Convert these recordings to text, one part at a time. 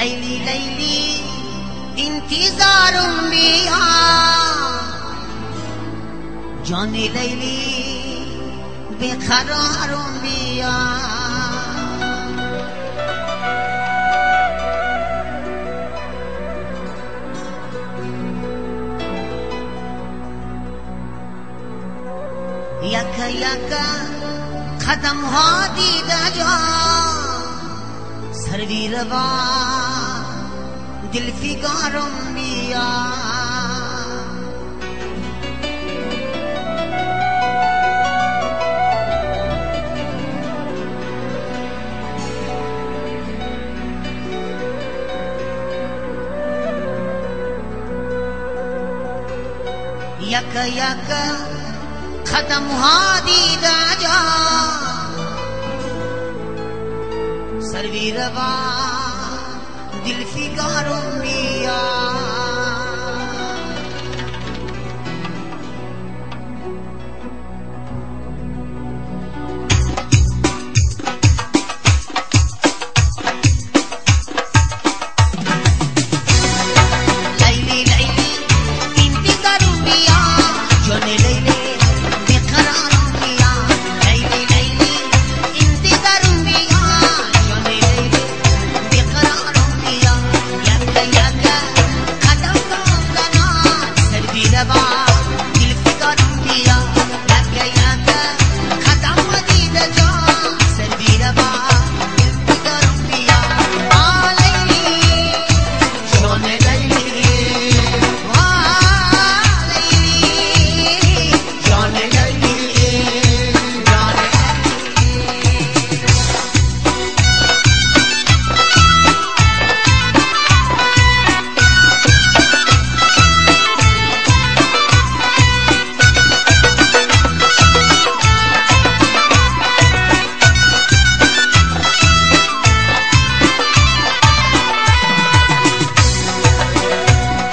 لیلی لیلی انتظارم بیا جان لیلی بیقرارم بیا یک یک قدم ها دیده جا سروی روا دل فگارم بیا یک یک قدم ها دیده جا سروی روا دل فگارم بیا لیلی لیلی انتظارم بیا جان لیلی بیقرارم بیا لیلی لیلی انتظارم بیا جان لیلی بیقرارم بیا یک یک قدم زنان سروی روا دل فگارم بیا یک یک قدم دیده جا سروی روا دل فگارم بیا آ لیلی جان لیلی آ لیلی جان لیلی جان لیلی.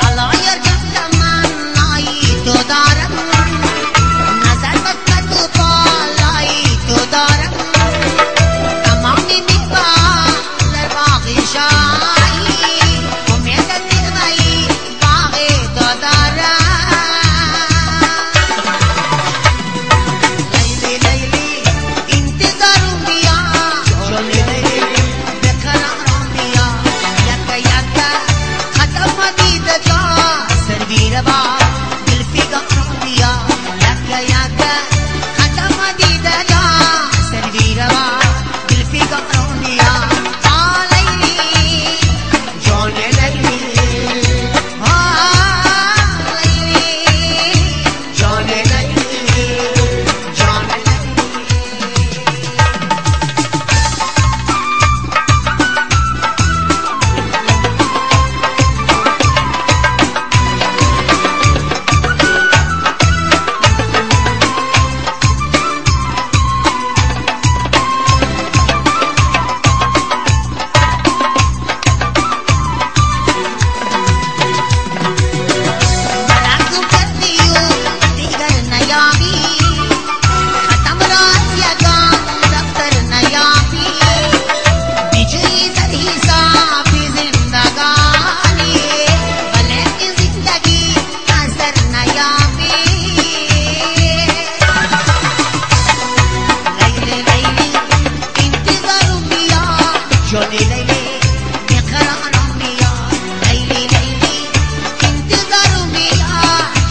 الایار جان تمنایی تو دارم نظر بس تو بالایی تو دارم تمامی میوه در باغ شاهی امید میوه‌ای باغ تو دارم لیلی لیلی انتظارم بیا جان لیلی بیقرارم بیا یک یک قدم دیده جا سروی روا دل فگارم بیا یک یک قدم دیده جا سروی روا دل فگارم بیا آ لیلی جان لیلی آ لیلی جان لیلی جان لیلی. مرا کردیو دیگر نیابی ختم راز یگان دفتر نیابی بجوی در حساب زندگانی بلکه زندگی اثر نیابی لیلی لیلی انتظارم بیا جان لیلی بیقرارم بیا لیلی لیلی انتظارم بیا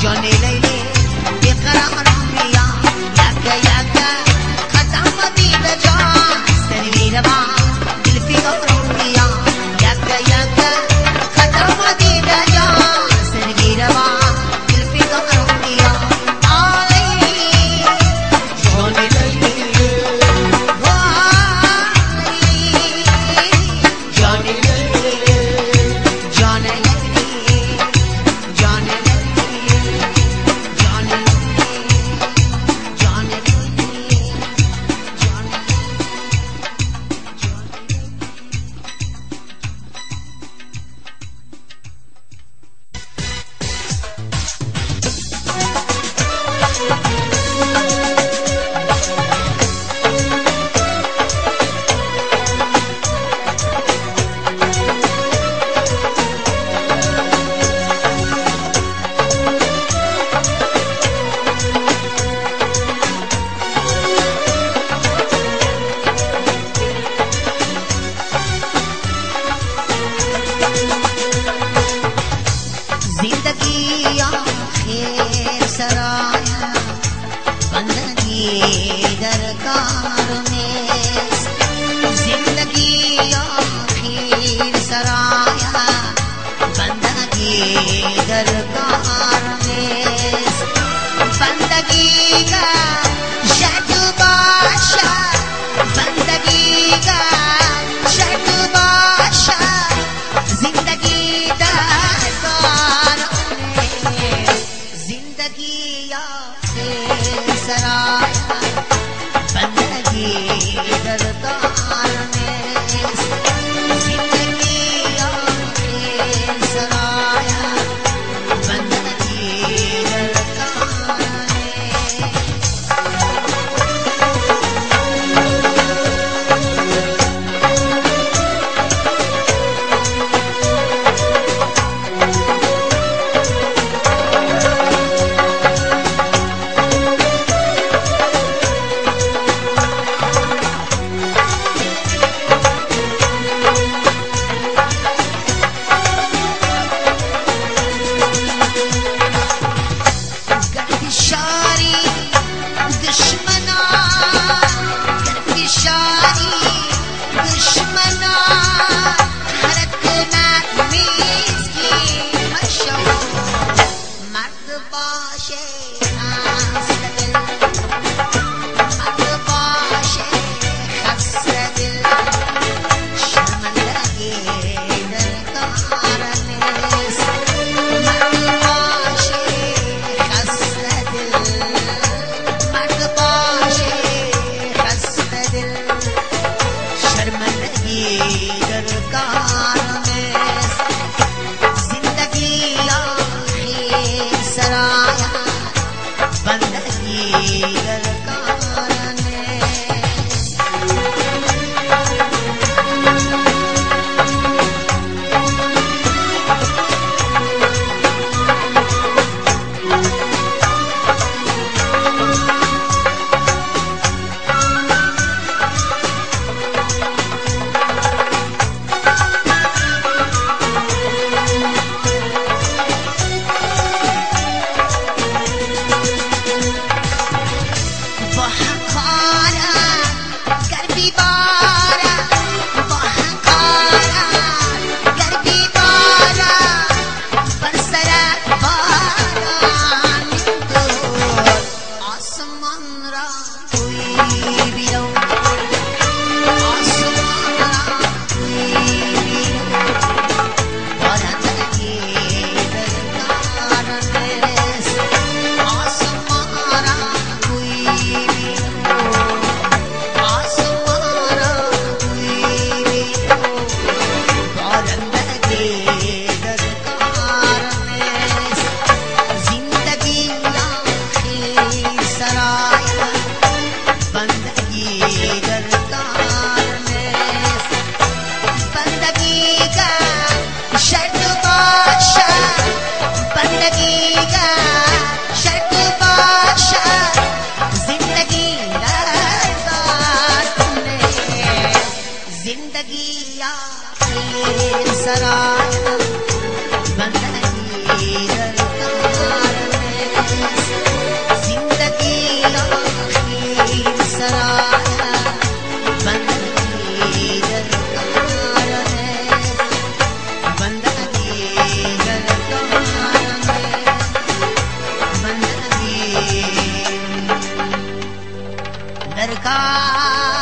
جان لیلی بیقرارم بیا یک یک قدم دیده جا سروی روا دل فگارم بیا یک یک قدم دیده جا سروی روا دل فگارم بیا آ لیلی جان لیلی آ لیلی جان لیلی. दरकार नेस्त बंदगी का शर्त बादशाह बंदगी का शर्त बादशाह जिंदगी दरकार नेस्त जिंदगी आखिर सराया बंदगी दरकार नेस्त जिंदगी आखिर सराया बंदगी दरकार नेस्त। गर्दिशारी दुश्मना गर्दिशारी दुश्मना हरत मिस्की मशो मर्द बाशे खस्ते दिल मर्द बाशे खस्ते दिल शर्मंदगी दरकार नेस्त मर्द बाशे खस्ते दिल मर्द बाशे खस्ते दिल शर्मंदगी दरकार नेस्त जिंदगी आखिर सराया बंदगी दरकार नेस्त। जिंदगी आखिर सराया बंदगी दरकार नेस्त जिंदगी आखिर सराया बंदगी दरकार नेस्त बंदगी दरकार नेस्त बंदगी दरकार।